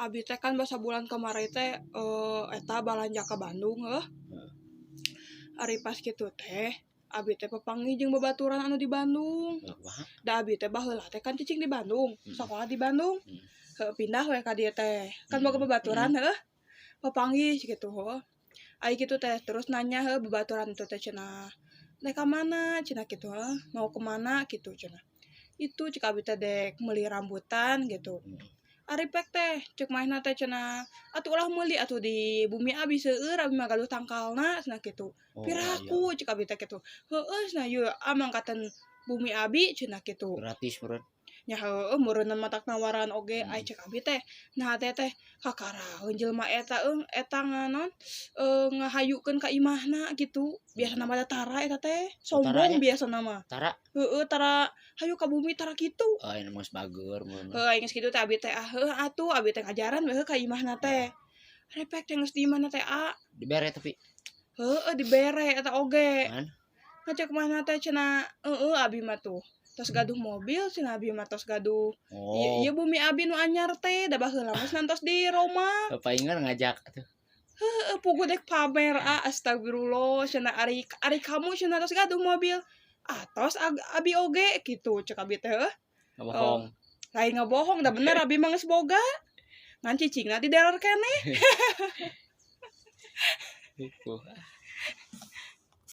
Abi teh kan basa bulan kemarin teh eta balanja ka Bandung heuh. Ari pas kitu teh abi teh papanggih jeung babaturan anu di Bandung. Kumaha? Da abi teh baheula teh kan cicing di Bandung, sakola di Bandung. Heuh, pindah we ka dieu teh. Kan boga babaturan heuh. Papanggih kitu heuh. Ai kitu teh terus nanya heuh babaturan itu teh cenah, "Dek ka mana?" cenah kitu heuh, "Mau kemana?" gitu cenah. Itu cek abi teh dek meuli rambutan gitu. Ari pek teh cek manehna teh cenah, "Atuh ulah meuli atuh, di bumi abi seueur, abi mah gaduh tangkalna," cenah kitu. Oh, iya. "Piraku?" cek abi teh kitu. "Heueuh," cenah, "ieu amangkatan bumi abi," cenah kitu. Gratis meureun. Nya heueuh meureunna matak nawaran oge. Ai cek abi teh, nah teh teh kakaraeun jelema eta eung eta naon ngahayukeun ka imahna gitu. Biasana mah da tara eta teh, sombong Taranya? biasana mah. Tara. Heueuh, tara hayu ka bumi, tara kitu. Oh, ini geus bager meureun. Heuh, geus kitu teh abi teh, ah heueuh atuh abi teh ngajaran we heuh ka imahna teh. Repek teh geus di imahna teh, a. Dibere tapi? Heueuh, dibere eta oge. Kan? Ngacek manehna teh cenah, "Heueuh, abi mah tuh tos gaduh mobil," cenah, "abi mah tos gaduh Oh. ieu ieu bumi abi nu anyar teh, da baheula mah tos di Roma." Paingan ngajak atuh. Heueuh, puguh dek pamer, ah, astagfirullah cenah, ari ari kamu cenah tos gaduh mobil atos abi oge gitu cek abi teh heuh. Ngabohong. Lain ngabohong, da bener abi mah geus boga. Ngan cicingna di daerah keneh. Itu.